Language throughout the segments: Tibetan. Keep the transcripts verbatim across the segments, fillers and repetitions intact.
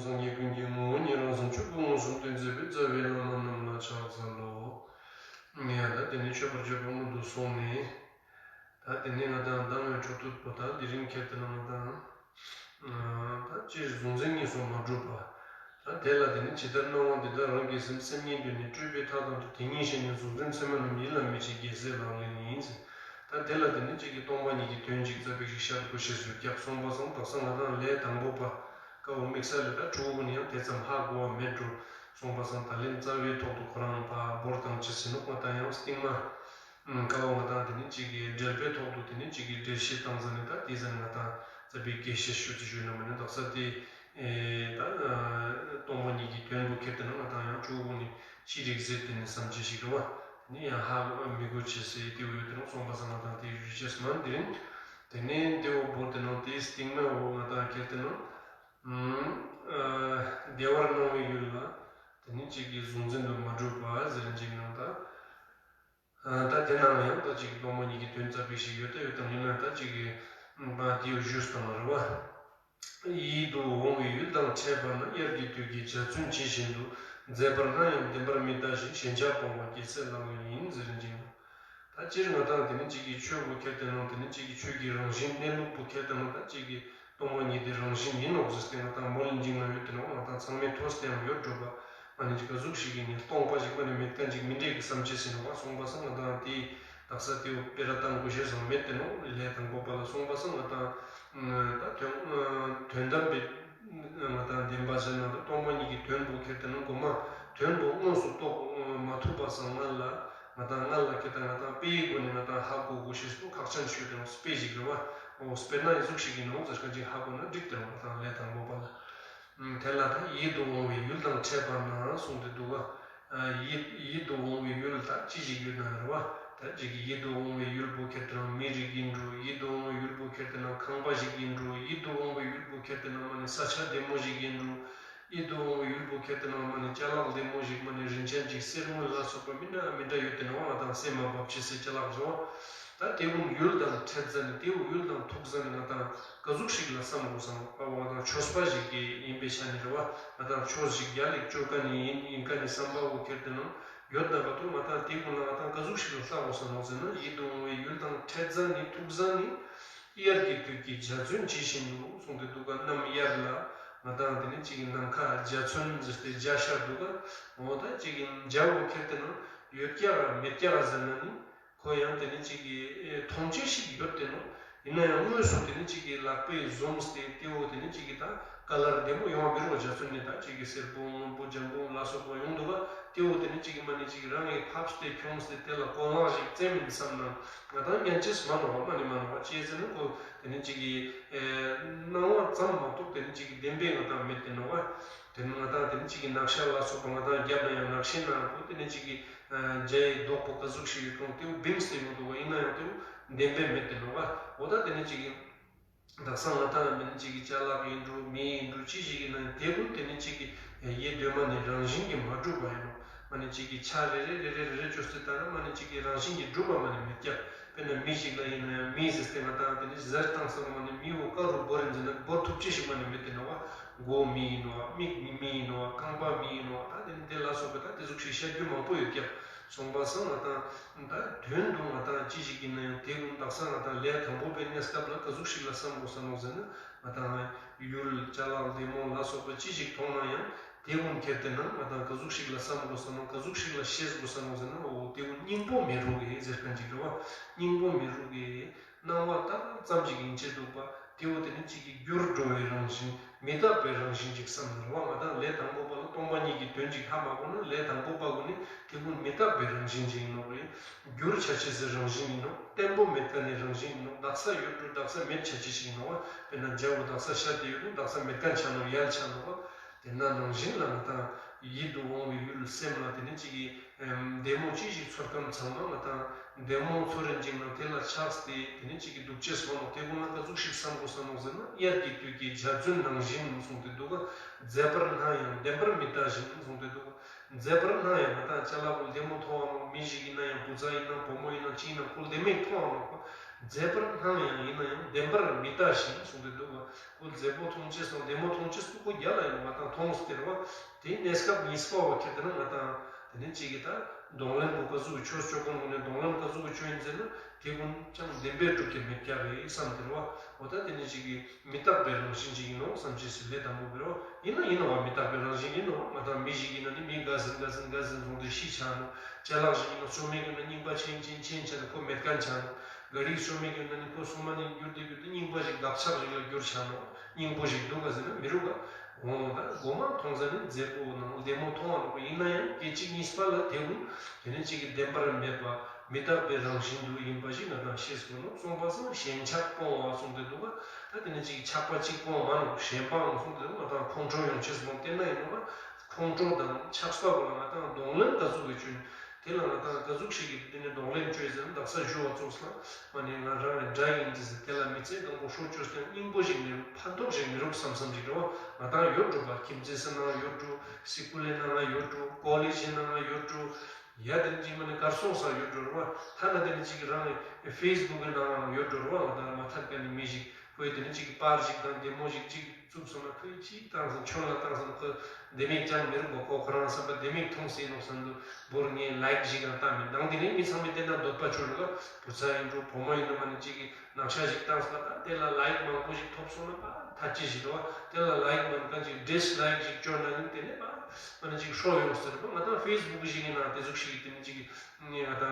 སངས་རྒྱས་ཀུན་གྱི་ངོ་བོ་ཉིད་རང་གསུངས། ཆོས་སྐུ་མངོན་སུམ་སྟོན་མཛད་པའི། རྩ་བའི་བླ་མ་རྣམས་ལ་ཕྱག་འཚལ་ལོ། ཡ་ད་དེ་ནས་མཆོད་པར་བརྗོད་པ་སྔོན་དུ་སོང་ནས། ད་དེ་ནས་ང་དང་ཟླ་བའི་འཕྲོ་མཐུད་པ་དང་དེ་རིང་ཁྱེར་ཏེ་ན་ང་དང་། ད་སྤྱིར་གཟུང་འཛིན་གཉིས་སུ་མ་གྲུབ་པ། ད་དེ་ལ་དེ་ནི་ཇི་ལྟར་སྣང་བ་འདི་དག་རང་གི་སེམས་སེམས་ཉིད་དུ་ནི་སྤྲོས་པའི་མཐའ་དང་དུ་དེ་ཉིད་ཤེས་ནས་གཟུང་འཛིན་མཚན་མ་རྣམས་ཡིད་ལ་མི་བྱེད་རྒྱལ་སྲས་ལག་ལེན་ཡིན། ད་དེ་ལ་དེ་ནི་གཅིག་གིས་སྟོང་པ་ཉིད་ཀྱི་དོན་གཅིག་རྩ་བའི་གཞི་ཤར་དགོས་ཞེས་སུ་རྒྱབ་སོང་པ་སང་དག་ས་ང་དང་ལས་དང་པོ་པ། ཀ་བོ་དམིགས་བསལ་ལས་ད་ཕྲུ་གུ་ནི་ཡང་དེ་ཙམ་ཧ་གོ་བ་མེད་འགྲོ། སོང་པ་སང་ད་ལན་རྩ་བའི་ཐོག་ཏུ་ཁོ་རང་ཕ་བོར་དང་ཅི་ཟེར་ནོ་ང་དང་ཡང་སྟིང་མ། ཀ་བོ་ང་དང་དེ་ནི་གཅིག་གིས་འགྲེལ་པའི་ཐོག་ཏུ་དེ་ནི་གཅིག་གིས་འགྲེལ་བཤད་བཏང་ཟ་ནི་ད་དེ་ཟ་ནི་ང་དང་རྩ་བའི་རྒྱས་བཤད་ཞུ་ཚེ་ཞུ་ན་མ་ནི་དག་ས་དེ། ད་སྟོང་པ་ཉིད་ཀྱི་དོན་པོ་ཁྱེར་ཏེ་ན་ང་དང་ཡང་ཕྲུ་གུ་ནི་ཅི་རིགས་ཟེར་དེ་ནི་བསམ་བྱེད་ཞིག་རེད་བ། དེ་ནི་ཡང་ཧ་མི་གོ་བྱེད་ཟེར་དེ་བོ་ཡོད་དེ་ནོ་སོང་པ་སང་ང་དང་དེ་ཡུལ་ཅེས་མ་དེ་རིང་། དེ་ནས་དེ་བོ་བོར་དེ་ནོ་དེའི་སྟིང་མ་བོ་ང་དང་ཁྱེར་ཏེ་ནོ། བདེ་བར་སྣང་བའི་ཡུལ་ལ། དེ་ནི་གཅིག་གིས་གཟུང་འཛིན་དུ་མ་གྲུབ་པ་ཟེར་འཇིག་ན་ད། ད་དེ་ནང་ཡང་ད་གཅིག་སྟོང་པ་ཉིད་ཀྱི་དོན་རྩ་བའི་ཞིག་ཡོད་ད་ཡོད་དམ་ཡིན་ན་ད་གཅིག་གིས་མ་དེའུ་ཞུས་དང་རེད་བ། ཡིད་དུ་འོང་བའི་ཡུལ་དང་འཕྲད་པ་ན་དབྱར་གྱི་དུས་ཀྱི་འཇའ་ཚོན་ཇི་བཞིན་དུ། མཛེས་པར་སྣང་ཡང་བདེན་པར་མི་ལྟ་ཞིང་ཞེན་ཆགས་སྤོང་བ་རྒྱལ་སྲས་ལག་ལེན་ཡིན་ཟེར་འཇིག་ན། ད་སྤྱིར་ང་དང་དེ་ནི་གཅིག་གིས་ཆོས་པོ་ཁྱེར་ཏེ་ནང་དེ་ནི་གཅིག་གིས་ཆོས་ཀྱི་རང་བཞིན་གནས་ལུགས་པོ་ཁྱེར་ཏེ་ནང་ད་གཅིག་གིས་སྟོང་པ་ཉིད་དེ་རང་བཞིན་ཡིན་ནོག་ཟེར་ཏེ་ང་དང་མོ་ལ་འཇིག་ན་ཡོད་དེ་ནོ་ང་དང་ཚང་མས་ཐོས་ཏེ་ཡང་ཡོད་འགྲོ་བ། མ་ནི་ག་ཟུག་ཞིག་གིས་ནི་སྟོང་པ་ཞིག་མ་ནི་མེད་མཁན་ཅིག་མི་འདྲེས་ཀྱི་བསམ་བྱེད་ཟིན་ནོ་བ་སོང་པ་སང་ང་དང་དེ་དག་ས་དེའུ་སྤེ་ར་བཏང་དགོས་ཤེས་སང་མེད་དེ་ནོ་ལས་དང་པོ་པ་ལ་སོང་པ་སང་ང་དང་། ད་དོན་དོན་དམ་པའི་ང་དང་བདེན་པ་ཟེར་ན་ད་སྟོང་པ་ཉིད་ཀྱི་དོན་པོ་ཁྱེར་ཏེ་ན་མགོ་མ་དོན་པོ་དངོས་སུ་རྟོགས་མ་ཐུབ་པ་སང་སྔ་ལ་ང་དང་སྔ་ལ་ཁྱེར་ཏེ་ང་དང་དཔེའི་སྒོ་ནས་ང་དང་ཧ་གོ་དགོས་ཤེས་པོ་ཁག་ཅན་ཞིག་ཡོད་དེ་ནོ་དཔེ་ཞིག་རེད་བ། འོ་དཔེར་ན་ཡི་ཟུག་ཞིག་ཡིན་ནོ་ཟེར་མཁན་ཅིག་ཧ་གོ་ན་འགྲིག་དེ་ནོ་ང་དང་ལས་དང་པོ་པ་ལ། དེ་ལ་ད་ཡིད་དུ་འོང་བའི་ཡུལ་དང་འཕྲད་པ་ན་གསུངས་ཏེ་འདུག་ག་ཡིད་ཡིད་དུ་འོང་བའི་ཡུལ་ད་ཅི་ཞིག་ཡོད་ན་རེད་བ། ད་ཅིག་གི་ཡིད་དུ་འོང་བའི་ཡུལ་པོ་ཁྱེར་ཏེ་ན་མི་རིགས་ཡིན་འགྲོ། ཡིད་དུ་འོང་བའི་ཡུལ་པོ་ཁྱེར་ཏེ་ན་ཁང་པ་ཞིག་ཡིན་འགྲོ། ཡིད་དུ་འོང་བའི་ཡུལ་པོ་ཁྱེར་ཏེ་ན་མ་ནི་ས་ཆ་བདེ་མོ་ཞིག་ཡིན་འགྲོ། ཡིད་དུ་འོང་བའི་ཡུལ་པོ་ཁྱེར་ཏེ་ན་མ་ནི་ཅ་ལག་བདེ་མོ་ཞིག་མ་ནི་རིན་ཆེན་ཅིག་གསེར་དངུལ་ལ་སོགས་པ་མི་འདྲ་མི་འདྲ་ཡོད་དེ་ནོ་ང་དང་སེམས་མ་བབ་ཆེ་སའི་ཅ་ལག་རེད་བ། ད་དེ་ཀུན་ཡུལ་དང་འཕྲད་ཟ་ནི་དེའུ་ཡུལ་དང་ཐུག་ཟ་ནི་ང་དང་ག་ཟུག་ཞིག་ལ་བསམ་དགོས་སམ་པ་བ་དང་ཆོས་པ་ཞིག་གི་ཡིན་པའི་ཆ་ནས་རེད་བ། ང་དང་ཆོས་ཞིག་རྒྱ་ལེགས་སྤྱོད་མཁན་ནི་ཡིན་ཡིན་མཁན་ནི་བསམ་པ་བོ་ཁྱེར་ཏེ་ན་ཡོད་ན་ག་ཐུག་ང་དང་དེ་ཀུན་ལ་ང་དང་ག་ཟུག་ཞིག་ལ་ལྟ་དགོས་སམ་ནོ་ཟེར་ན་ཡིད་དུ་འོང་བའི་ཡུལ་དང་འཕྲད་ཟ་ནི་ཐུག་ཟ་ནི། དབྱར་གྱི་དུས་ཀྱི་འཇའ་ཚོན་ཇི་བཞིན་དུ་གསུངས་ཏེ་འདུག་ག་གནམ་དབྱར་ལ་ང་དང་དེ་ནི་གཅིག་གི་ནམ་མཁའ་འཇའ་ཚོན་ཟེར་ཏེ་འཇའ་ཤར་འདུག་ག་འོ་ད་གཅིག་གི་འཇའ་བོ་ཁྱེར་ཏེ་ན་ཡོད་ཀྱག་མེད་ཀྱག་ཟེར་ན་ནི། ཁོ་ཡང་དེ་ནི་གཅིག་གི་མཐོང་ཆོས་ཤིག་ཡོད་དེ་ནོ། ཡིན་ན་ཡང་དངོས་སུ་དེ་ནི་གཅིག་གི་ལག་པས་བཟུང་སྟེ་དེ་བོ་དེ་ནི་གཅིག་གི་ད་ཀ་ལར་བདེ་མོ་ཡོང་བ་འབུལ་བ་འཇའ་ཚོན་ནི་ད་གཅིག་གི་སེར་པོ་སྔོན་པོ་ལྗང་པོ་ལ་སོགས་པ་ཡོང་འདུག་ག་དེ་བོ་དེ་ནི་གཅིག་གི་མ་ནི་གཅིག་གི་རང་གིས་ཕབ་སྟེ་ཁྱོངས་ཏེ་དེ་ལ་གོ་ལག་ཞིག་བཙལ་མིན་བསམ་ན་ང་དང་ཉན་ཅེས་མ་ནོ་བ་མ་ནི་མ་ནོ་བ་ཅེས་ཟེར་ན་ཁོ་དེ་ནི་གཅིག་གི་སྣང་བ་ཙམ་མ་གཏོགས་དེ་ནི་གཅིག་གི་བདེན་པའི་ང་དང་མེད་དེ་ནོ་བ། དེ་ནི་ང་དང་དེ་ནི་གཅིག་གི་ནག་ཤ་ལ་སོགས་པ་ང་དང་རྒྱབ་ན་ཡང་ནག་ཤེས་ན་ཁོ་དེ་ནི་གཅིག་གི་འཇའ་ཡི་མདོག་པོ་ག་ཟུག་ཞིག་ཡོད་ཀྱང་དེའུ་བིངས་ཏེ་ཡོང་འདུག་ག་ཡིན་ན་ཡང་དེའུ་བདེན་པའི་མེད་དེ་ནོ་བ། འོ་ད་དེ་ནི་གཅིག་གི་དག་ས་ང་དང་མི་ནི་གཅིག་གི་ཅ་ལག་ཡིན་འགྲོ་མི་ཡིན་འགྲོ་ཅི་ཞིག་ཡིན་ན་དེ་ཀུན་དེ་ནི་གཅིག་གི་ཡེ་གདོད་མ་ནི་རང་བཞིན་གྱིས་མ་གྲུབ་པ་ཡིན་ནོ། མ་ནི་གཅིག་གི་ཆ་རེ་རེ་རེ་རེ་རེ་རེ་བཅོས་ཏེ་ལྟ་ན་མ་ནི་གཅིག་གི་རང་བཞིན་གྱིས་གྲུབ་པ་མ་ནི་མེད་ཀྱག་དཔེར་ན་མི་ཞིག་ལ་ཡིན་ན་ཡང་མི་ཟེར་ཏེ་ང་དང་དེ་ནི་ཟེར་བཏང་ས་མ་ནི་མི་བོ་ཀ་རུ་བོར་ཡིན་ཟེར་ན་བོར་ཐུབ་ཅི་ཞིག་མ་ནི་མེད་དེ་ནོ་བ། མགོ་མི་ཡིན་ནོ་བ། མིག་མི་མི་ཡིན་ནོ་བ། རྐང་པ་མི་ཡིན་ནོ་བ། ད་དེ་ནི་དེ་ལ་སོགས་པའི་ད་དེ་ཟུག་ཞིག་བཤད་རྒྱུ་མང་པོ་ཡོད་ཀྱག་སོང་པ་སང་ང་དང་ད་དོན་དུ་ང་དང་ཅི་ཞིག་ཡིན་ན་ཡང་དེ་ཀུན་དག་ས་ང་དང་ལས་དང་པོ་པའི་གནས་སྐབས་ལ་ག་ཟུག་ཞིག་ལ་བསམ་དགོས་ས་ནོ་ཟེར་ན་ང་དང་ཡུལ་ཅ་ལག་ལྡེ་མོ་ལ་སོགས་པ་ཅི་ཞིག་མཐོང་ན་ཡང་དེ་ཀུན་ཁྱེར་ཏེ་ན་ང་དང་ག་ཟུག་ཞིག་ལ་བསམ་དགོས་ས་ནོ་ག་ཟུག་ཞིག་ལ་ཤེས་དགོས་ས་ནོ་ཟེར་ན་འོ་དེ་ཀུན་སྙིང་པོ་མི་རུག་གི་ཟེར་མཁན་ཅིག་རེད་བ། སྙིང་པོ་མི་རུག་གི་སྣང་བ་ལྟར་ཙམ་ཞིག་ཡིན་ཆེད་འདུག་པ། དེ་བོ་དེ་ནི་གཅིག་གི་འགྱུར་འགྲོ་བའི་རང་བཞིན་མི་རྟག་པའི་རང་བཞིན་ཅིག་བསམ་ནས་རེད་བ། ང་དང་ལས་དང་པོ་པ་ལ་སྟོང་པ་ཉིད་ཀྱི་དོན་ཅིག་ཧ་མ་གོ་ན་ལས་དང་པོ་པ་ཀུན་ནི་དེ་ཀུན་མི་རྟག་པའི་རང་བཞིན་ཅིག་ཡིན་ནོ་རེད། འགྱུར་བྱ་བྱེད་ཟེར་རང་བཞིན་ཡིན་ནོ། བརྟན་པོ་མེད་མཁན་ནི་རང་བཞིན་ཡིན་ནོ། དག་ས་ཡོད་འགྲོ་དག་ས་མེད་བྱ་བྱེད་ཅིག་ཡིན་ནོ། དཔེར་ན་འཇའ་བོ་དག་ས་ཤར་ཏེ་ཡོད་ནི་དག་ས་མེད་མཁན་ཆ་ནོ་ཡལ་ཆ་ནོ། དེ་ན་ནང་བཞིན་ལ་ང་དང་ཡིད་དུ་འོང་བའི་ཡུལ་སེམས་ལ་དེ་ནི་གཅིག་གི་ལྡེ་མོ་ཅི་ཞིག་ཚོར་ཁམས་ཚང་མ་ང་དང་ལྡེ་མོ་ཚོར་རིན་ཅིག་ན་དེ་ལ་ཆགས་ཏེ་དེ་ནི་གཅིག་གི་སྡུག་ཅེས་སོང་ནོ། དེ་ཀུན་ལ་ག་ཟུག་ཞིག་བསམ་དགོས་ས་ནོ་ཟེར་ན་དབྱར་གྱི་དུས་ཀྱི་འཇའ་ཚོན་ནང་བཞིན་གསུངས་ཏེ་འདུག་ག་མཛེས་པར་སྣང་ཡང་བདེན་པར་མི་ལྟ་ཞིང་གསུངས་ཏེ་འདུག་ག་མཛེས་པར་སྣང་ཡང་ང་དང་ཅ་ལག་པོ་ལྡེ་མོ་མཐོང་བ་ནོ། མི་ཞིག་ཡིན་ན་ཡང་བུ་ཚ་ཡིན་ན་བུ་མོ་ཡིན་ན་ཅི་ཡིན་ན་ཁོ་ལྡེ་མིག་མཐོང་བ་ནོ། མཛེས་པར་སྣང་ཡང་ཡིན་ན་ཡང་བདེན་པར་མི་ལྟ་ཞིང་གསུངས་ཏེ་འདུག་པ། ཁོ་མཛེས་པོ་མཐོང་ཅེས་སོང་བདེ་མོ་མཐོང་ཅེས་སུ་ཁོ་རྒྱ་ལ་ཡང་ང་དང་མཐོང་སྟེར་བ། དེ་གནས་སྐབས་གཉིས་པ་བ་ཁྱེར་ཏེ་ན་ང་དང་དེ་ནས་གཅིག་གི་ད་གདོང་ལེན་གོ་ཀ་ཟུག་གི་ཆོས་ཆོས་གོང་གོང་ནས་གདོང་ལེན་ག་ཟུག་གི་ཆོས་ཡིན་ཟེར་ན་དེ་ཀུན་ཀྱང་བདེན་པའི་སྒྲུབ་ཀྱི་མེད་ཀྱག་རེད་བསམ་སྟེར་བ། འོ་ད་དེ་ནས་གཅིག་གི་མི་རྟག་པའི་རང་བཞིན་ཅིག་ཡིན་ནོ་བསམ་ཅེས་སི་ལས་དང་པོ་བེར་བ། ཡིན་ན་ཡིན་ནོ་བ་མི་རྟག་པའི་རང་བཞིན་ཡིན་ནོ་བ། ང་དང་མི་ཞིག་ཡིན་ན་ནི་མི་འགའ་ཟིན་འགའ་ཟིན་འགའ་ཟིན་སོང་སྟེ་ཤི་ཆ་ནོ། ཅ་ལག་ཞིག་ཡིན་ན་ཤོ་མེད་མཁན་ན་རྙིང་པ་ཆེན་ཆེན་ཆེན་ཆ་ནོ་ཁོ་མེད་མཁན་ཆ་ནོ། ག་རིག་ཤོ་མེད་མཁན་ན་ནི་ཁོ་སོ་མ་ནི་འགྱུར་ཏེ་འགྱུར་ཏེ་རྙིང་པ་ཞིག་འགག་ཆགས་ཞིག་ལ་འགྱུར་ཆ་ནོ། རྙིང་པོ་ཞིག་འདུག་ག་ཟེར་ན་མི་རུག་ག་འོ་ད་མགོ་མ་མཐོང་ས་ནི་མཛེས་པོ་ནང་བདེ་མོ་མཐོང་བ་ནོ་ཡིན་ན་ཡང་སྐད་ཅིག་གཉིས་པ་ལ་དེ་ཀུན་དེ་ནི་གཅིག་གི་བདེན་པར་མེད་པ། མི་རྟག་པའི་རང་བཞིན་དུ་ཡིན་པ་ཞིག་ང་དང་ཤེས་དགོས་ནོ། གསུངས་པ་སང་ཞེན་ཆགས་སྤོང་བ་གསུངས་ཏེ་འདུག་ག་ད་དེ་ནི་གཅིག་ཆགས་པ་གཅིག་སྤོང་མ་ནོ་ཞེན་པའང་གསུངས་ཏེ་འདུག་ང་དང་ཁོང་ཁྲོ་ཡོང་ཆེས་སོང་བལྟས་ན་ཡིན་ནོ་བ། ཁོང་ཁྲོ་དང་ཆགས་པ་བོ་ལ་ང་དང་གདོང་ལེན་ག་ཟུག་གི་བྱུང་དེ་ལ་ང་དང་ག་ཟུག་ཞིག་གི་དེ་ནི་གདོང་ལེན་བྱོས་ཟེར་ན་དག་ས་ཞུ་བ་ཚོགས་ལ་མ་ནི་ང་རང་ལ་དགྲ་ཡིན་ཟེར་དེ་ལ་མི་ཚེ་དང་པོ་ཧྲོ་བཅོས་ཏེ་སྙིང་པོ་ཞིག་མི་རུག་ཕན་ཐོགས་ཞིག་མི་རུག་བསམ་བསམ་ཞིག་རེད་བ། ང་དང་ཡོད་འགྲོ་བ་ཁྱིམ་མཚེས་སུ་ནང་ཡོད་འགྲོ་སི་ཀུ་ལི་ནང་ཡོད་འགྲོ་ཀོ་ལེ་ཇི་ནང་ཡོད་འགྲོ། ཡ་དེ་ནི་ཅིག་མ་ནི་གར་སོང་ས་ཡོད་འགྲོ་རེད་བ། ཐ་ན་དེ་ནི་ཅིག་རང་ཕེ་སི་བུག་གི་ནང་ཡོད་འགྲོ་རེད་བ། ང་དང་མ་ཐར་ཀ་ནི་མི་ཞིག་ཁོས་དེ་ནི་ཅིག་པར་ཞིག་དང་བདེ་མོ་ཞིག་ཅིག་བཙུགས་སོང་ན་ཁོས་ཅིག་བཏང་སོང་ཁྱོད་ལ་བཏང་སོང་ན་ཁོས་བདེ་མིག་ཅང་མི་རུག་གོ་ཁོ་ཁོ་རང་བསམ་པ་བདེ་མིག་མཐོང་སྲིད་ནོ་བསམ་དུ་བོར་ངས་ལའིག་ཞིག་རང་བཏང་མེད་དང་དེ་ནི་མི་ཚང་མས་བལྟས་ན་འདོད་པ་ཆོད་རེད་བ། བུ་ཚ་ཡིན་འགྲོ་བུ་མོ་ཡིན་འགྲོ་མ་ནི་ཅིག་གི་ནང་ཤ་ཞིག་བཏང་སོང་ན་ད་དེ་ལ་ལའིག་མང་པོ་ཞིག་ཐོབ་སོང་ན་ད་ཐ་ཅི་ཞིག་རེད་བ། དེ་ལ་ལའིག་མང་ཀ་ཅིག་ཌིས་ལའིག་ཞིག་བཅོ་ན་ནི་དེ་ནི་ད་མ་ནི་ཅིག་ཧྲོ་ཡོང་ཟེར་བ། ང་ད་ཕེ་སི་བུག་ཞིག་ཡིན་ན་དེ་ཟུག་ཞིག་གི་དེ་ནི་ཅིག་གི་ང་ད་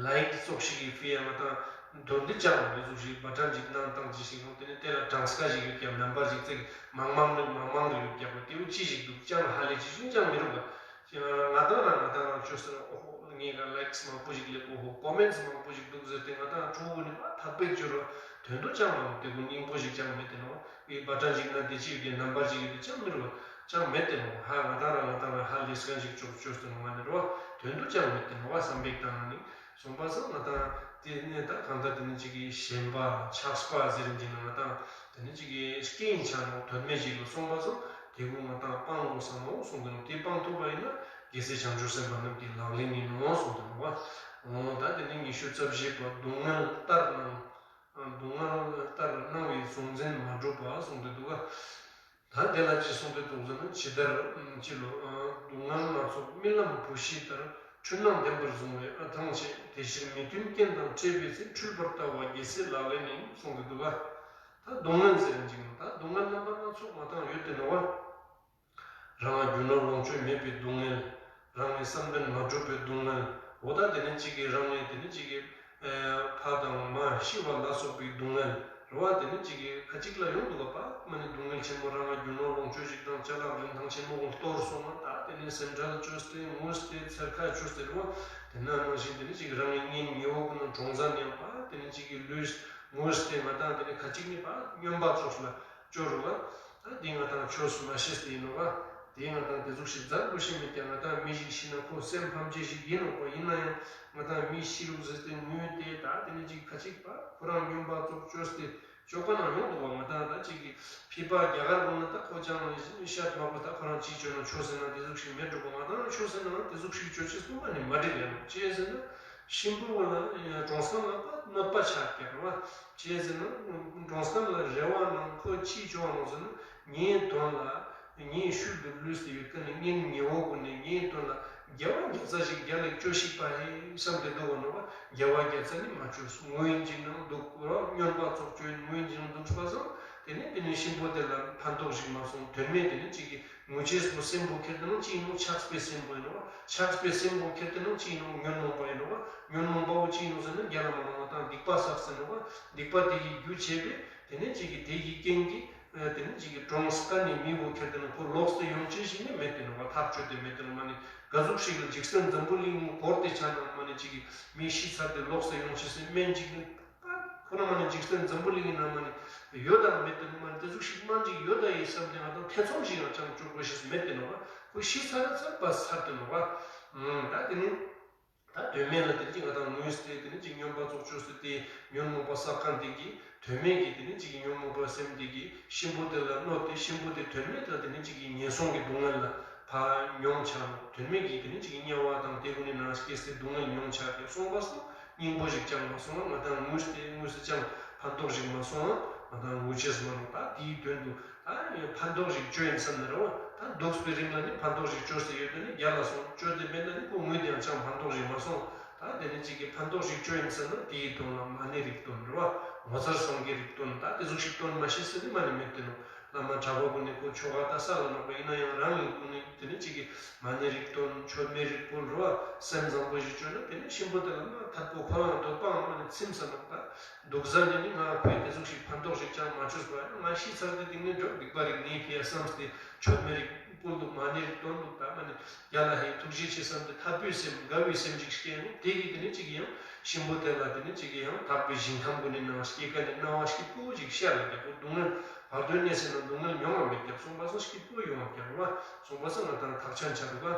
ལའིག་ཙོགས་ཤིག་གི་ཕི་ཡ་ང་ད་མདོར་བསྡུས་ཅང་མི་ཟུག་ཞིག་བ་ཊན་ཅིག་ནང་བཏང་ཅི་ཞིག་ཡོང་དེ་ནི་དེ་ལ་གྲངས་ཀ་ཞིག་ཡོད་ཀྱང་ནམ་བར་ཞིག་བརྩེགས་མང་མང་རེ་མང་མང་རེ་ཡོད་ཀྱང་དེ་བོ་ཅི་ཞིག་འདུག་ཅང་ཧ་ལས་ཅི་ཞིག་ཅང་མི་རུག་ག་ང་དང་རང་ང་དང་རང་ཆོས་ཟེར་ཨོ་ཧོ་ངས་ག་ལའིག་མང་པོ་ཞིག་སླེབས་ཨོ་ཧོ་ཀོ་མེན་ཊི་མང་པོ་ཞིག་འདུག་ཟེར་ཏེ་ང་དང་ཕྲུ་གུ་ནི་མ་ཐག་པས་འབྱོར་བ་དོན་དུ་ཅང་མང་དེ་ཀུན་སྙིང་པོ་ཞིག་ཅང་མེད་དེ་ནོ། ཨི་བ་ཊན་ཞིག་ན་དེ་ཅི་ཡོད་ཀྱི་ནམ་བར་ཞིག་ཡོད་དེ་ཅང་མི་རུག་ཅང་མེད་དེ་ནོ། ཧ་ང་དང་རང་ང་དང་རང་ཧ་ལས་སྐན་ཞིག་ཅོག་ཅོག་ཏུ་ནོ་མ་ནི་རུ་བ་དོན་དུ་ཅང་མེད་དེ་ནོ་བ་བསམ་པའི་བཏང་ནི། གསུངས་པ་སང་ང་དང་དེ་ནས་ད་གང་ལྟར་དེ་ནི་གཅིག་གི་ཞེན་པ་ཆགས་པ་ཟེར་གྱི་ན་ང་དང་དེ་ནི་གཅིག་གི་རྐྱེན་ཆ་ནོ་དོན་མེད་ཅིག་ལ་སོང་པ་སང་དེ་ཀུན་ང་དང་སྤང་དགོས་བསམ་མོ་གསུངས་དེ་ནོ། དེ་སྤང་ཐུབ་པ་ཡིན་ན་རྒྱལ་སྲས་བྱང་ཆུབ་སེམས་དཔའ་རྣམས་ཀྱི་ལག་ལེན་ཡིན་ནོ་གསུངས་དེ་ནོ་བ། འོ་ད་དེ་ནི་ཉི་ཤུ་རྩ་བཞི་པ་སྡུག་བསྔལ་ལྟར་སྣང་སྡུག་བསྔལ་ལྟར་སྣང་བའི་གཟུང་འཛིན་མ་གྲུབ་པ་གསུངས་ཏེ་འདུག་ག་ད་དེ་ལ་ཅི་གསུངས་ཏེ་འདུག་ཟེར་ན་ཇི་ལྟར་ཅི་ལོ། སྡུག་བསྔལ་སྣ་ཚོགས་རྨི་ལམ་བུ་ཤི་ལྟར། འཁྲུལ་སྣང་བདེན་པར་བཟུང་བས་ཨ་ཐང་ཆད། དེ་ཕྱིར་མི་མཐུན་རྐྱེན་དང་འཕྲད་པའི་ཚེ། འཁྲུལ་པར་ལྟ་བ་རྒྱལ་སྲས་ལག་ལེན་ཡིན་གསུངས་ཏེ་འདུག་ག་ད་སྡུག་བསྔལ་ཟེར་ན་ཅི་ད་སྡུག་བསྔལ་རྣམ་པ་སྣ་ཚོགས་མ་བཏང་ཡོད་དེ་ནོ་བ། རང་ལ་རྒྱུ་ནོར་ལོངས་སྤྱོད་མེད་པའི་སྡུག་བསྔལ། རང་གི་བསམ་དོན་མ་འགྲུབ་པའི་སྡུག་བསྔལ། འོ་ད་དེ་ནི་གཅིག་གིས་རང་ངས་དེ་ནི་གཅིག་གིས་ཕ་དང་མ་ཤི་བ་ལ་སོགས་པའི་སྡུག་བསྔལ་རེད་བ། དེ་ནི་གཅིག་གིས་ཁ་ཅིག་ལ་ཡོང་འདུག་ག་པ་མ་ནི་སྡུག་བསྔལ་ཆེན་མོ་རང་ལ་རྒྱུ་ནོར་ལོངས་སྤྱོད་ཅིག་དང་ཅ་ལག་རིན་ཐང་ཆེན་མོ་གང་གཏོར་སོང་ན་ད་དེ་ནི་སེམས་ཁྲལ་བཅོས་ཏེ་ངུས་ཏེ་ཚེར་ཁ་བཅོས་ཏེ་རེད་བ། དེ་ན་ནང་བཞིན་དེ་ནི་གཅིག་རང་གི་གཉེན་ཉེ་བོ་གི་ནང་གྲོང་གསེབ་ནས་པ་དེ་ནི་གཅིག་གིས་ལུས་ངུས་ཏེ་ང་དང་དེ་ནི་ཁ་ཅིག་ནི་པ་སྨྱོན་པ་ཙོགས་ལ་སྐྱོ་རུ་བ། ད་འདི་ང་དང་ཆོས་སུ་མ་ཤེས་ཏེ་ཡིན་ནོ་བ། དེ་ང་དང་དེ་ཟུག་ཞིག་མཛད་དགོས་ཤེས་མེད་ཀྱང་ང་དང་མི་ཞིག་ཤི་ན་ཁོ་སེམས་ཕམ་ཆེ་ཞིག་ཡིན་ནོ་བ། ཡིན་ན་ཡང་ང་དང་མི་ཤི་རུག་ཟེར་ཏེ་ངུས་ཏེ་ད་དེ་ནི་ཅིག་ཁ་ཅིག་པ་ཁོ་རང་སྨྱོན་པ་ཙོགས་བཅོས་ཏེ་བཅོ་ཁ་ནང་ཡོང་འདུག་བ། ང་དང་ད་ཅིག་གི་ཕི་པ་རྒྱ་གར་གོང་ན་ད་ཁོ་ཅང་ཤར་མ་གོ་ད་ཁོ་རང་ཅིག་བཅོས་ན་ཆོས་ཟེར་ན་དེ་ཟུག་ཞིག་མེད་འགྲོ་བ། ང་དང་ཆོས་ཟེར་ན་དེ་ཟུག་ཞིག་བཅོ་ཆེས་སུ་མ་ནི་མ་འགྲིག་ཡ་ནོ། ཅི་ཟེར་ན་གཤིན་པོ་ལ་གྲོང་གསེབ་ལ་པ་གནོད་པ་ཆགས་ཀྱི་རེད་བ། ཅི་ཟེར་ན་གྲོང་གསེབ་ལ་རེ་བ་ནང་ཁོ་ཅིག་བཅོ་བ་ནང་ཟེར་ན། ངའི་དོན་ལ་ངའི་ཤུལ་དུ་ལུས་ཏེ་ཡོད་མཁན་ནི་གཉེན་ཉེ་བོ་ཀུན་ནས་ངའི་དོན་ལ་དགེ་བ་བརྒྱ་རྩ་ཞིག་རྒྱ་ལ་སྐྱོ་ཤིག་པ་ཧེ་བསམ་སྟེ་འདུག་གོ་ནོ་བ། དགེ་བ་བརྒྱ་རྩ་ནི་མ་བཅོས་སོ། ངུ་ཡིན་ཅིག་ནང་འདུག་རོགས་སྨྱོན་པ་ཙོགས་བཅོས་ངུ་ཡིན་ཅིག་ནང་འདུག་པ་སོང་། དེ་ནས་དེ་ནས་གཤིན་པོ་དེ་ལ་ཕན་ཐོགས་ཤིག་མ་སོང་། དོན་མེད་དེ་ནས་ཅིག་གི་ངུ་ཆེས་པོ་སེམས་པོ་ཁྱེར་དེ་ནང་ཅི་ཡིན་ནོ། ཆགས་པའི་སེམས་པོ་ཡིན་ནོ་བ། ཆགས་པའི་སེམས་པོ་ཁྱེར་དེ་ནང་ཅི་ཡིན་ནོ། ཉོན་མོངས་པ་ཡིན་ནོ་བ། ཉོན་མོངས་པ་བོ་ཅི་ཡིན་ནོ་ཟེར་ན་རྒྱ་ལ་མ་ནོ་བ་དང་སྡིག་པ་བསགས་ཟེར་ནོ་བ། སྡིག་པ་དེ་གི་རྒྱུ་བྱས་པས། དེ་ནས་ཅིག་གིས་དེ་ཡི་རྐྱེན་གྱིས་དེ་ནས་ཅིག་གིས་གྲོངས་ཀ་ནས་མི་བོ་ཁྱེར་དེ་ན་ཁོ་ལོག་སྟེ་ཡོང་ཅི་ཞིག་ནི་མེད་དེ་ནོ་བ། ཐག་ཆོད་དེ་མེད་དེ་ནོ་མ་ནི་ག་ཟུག་ཞིག་ལ་འཇིག་རྟེན་འཛམ་བུ་གླིང་བསྐོར་ཏེ་ཆ་ན་མ་ནི་ཅིག་གིས་མི་ཤི་ཚར་ཏེ་ལོག་སྟེ་ཡོང་ཅི་སེ་སྨན་ཅིག་ནི་ཁོ་ན་མ་ནི་འཇིག་རྟེན་འཛམ་བུ་གླིང་ན་མ་ནི་ཡོད་དང་མེད་དེ་ནོ་མ་ནི་དེ་ཟུག་ཞིག་སྨན་ཅིག་ཡོད་ད་ཡིན་བསམ་སྟེ་ང་དང་ཐེ་ཚོམ་ཞིག་ཡང་ཅང་བཅུག་དགོས་ཤེས་མེད་དེ་ནོ་བ། ཁོ་ཤི་ཚར་ཚར་པ་ཚར་དེ་ནོ་བ། ད་དེ་ནི། ད་དོན་མེད་ལ་དེ་ཅིག་ང་དང་ངུས་ཏེ་དེ་ནི་ཅིག་སྨྱོན་པ་ཙོགས་བཅོས་ཏེ་དེ་ཉོན་མོངས་པ་བསགས་མཁན་དེ་གིས་དོན་མེད་ཀྱི་དེ་ནི་ཅིག་ཉོན་མོངས་པ་སེམས་དེ་གིས་གཤིན་པོ་དེ་ལ་གནོད་དེ་གཤིན་པོ་དེ་དོན་མེད་ལ་དེ་ནི་ཅིག་གི་ངན་སོང་གི་སྡུག་བསྔལ་ལ་ཕར་མྱོང་ཆགས་ནོ། དོན་མེད་ཀྱི་དེ་ནི་ཅིག་གི་དམྱལ་བ་དང་དེ་ཀུན་ནི་ནང་སྐྱེས་ཏེ་སྡུག་བསྔལ་མྱོང་ཆགས་ཏེ་སོང་པ་སོང་ སྙིང་པོ་ཞིག་ཅང་མ་སོང་བ་ང་དང་དངོས་དེ་དངོས་སུ་ཅང་ཕན་ཐོགས་ཤིག་མ་སོང་བ་ང་དང་དངོས་ཆེས་མ་རུང་། ད་དེའི་དོན་དུ་ད་ཕན་ཐོགས་ཤིག་བཅོ་ཡིན་བསམ་ནི་རེད་བ། ད་འདུག་པའི་རིང་ལ་ནི་ཕན་ཐོགས་ཤིག་བཅོ་ཟེར་ཡོད་དོ་ནི་རྒྱ་ལ་སོང་བཅོ་དེ་མེད་ན་ནི་ཁོ་དངོས་དེ་ཡང་ཅང་ཕན་ཐོགས་ཤིག་མ་སོང་། ད་དེ་ནི་གཅིག་གི་ཕན་ཐོགས་ཤིག་བཅོ་ཡིན་བསམ་ན་དེའི་དོན་ལ་མ་ཎི་རིགས་བཏོན་རེད་བ། ངོ་མཚར་སངས་རྒྱས་རིགས་བཏོན། ད་དེ་ཟུག་ཤིག་བཏོན་མ་ཤེས་ཟེར་ནི་མ་ནི་མེད་དེ་ནོ། བླ་མ་གྲྭ་པ་ཀུན་ནི་ཁོ་ཆོ་ག་ད་ས་ལ་ནོག་པ་ཡིན་ན་ཡང་རང་གི་ཀུན་ནི་དེ་ནི་གཅིག་གི་མ་ཎི་རིགས་བཏོན། མཆོད་མེ་རིགས་ཕུལ་རེད་བ། སེམས་བཟང་པོ་ཞིག་བཅོས་ན་དེ་ནི་གཤིན་པོ་དེ་ལ་མ་ཐད་པོ་ཁོ་རང་འདོད་པའང་མ་ནི་ཚིམ་ས་ནོག། ད་འདུག་ས་ནི་ནི་ང་ཕོད་དེ་ཟུག་ཤིག་ཕན་ཐོགས་ཤིག་ཅང་མ་བཅོས་པ་ཡང་ང་ཤི་ཚར་དེ་དེ་ནི་འགྲོ་སྡིག་པ་རིགས་ངའི་ཕི་ཡ་བསམ་སྟེ་མཆོད་མེ་རིགས་ཕུལ་འདུག། མ་ཎི་རིགས་བཏོན་འདུག། ད་མ་ནི་རྒྱ་ལ་ཧེ་ཐུགས་རྗེ་ཆེ་བསམ་སྟེ་ཐར་པའི་སེམས་དགའ་བའི་སེམས་ཅིག་སྐྱེས་ནོ། དེ་གིས་དེ་ནི་གཅིག་ཡང་གཤིན་པོ་དེ་ལ་དེ་ནི་གཅིག་ཡང་དག་པའི་ཞིང་ཁམས་ཀུན་ནི་ནང་སྐྱེ་ཀ་ནི་སྣང་བ་སྐྱིད་པོ་ཅིག་ཤར་ལ་རྒྱག་པོ་སྡུག་བསྔལ་བར་དོའི་གནས་ཚུལ་ན་སྡུག་བསྔལ་མྱོང་བ་མེད་རྒྱག་སོང་པ་སང་སྐྱིད་པོ་ཡོང་བ་རྒྱག་བ་སོང་པ་སང་ང་དང་ཐག་ཆ་ཆ་རུ་བ།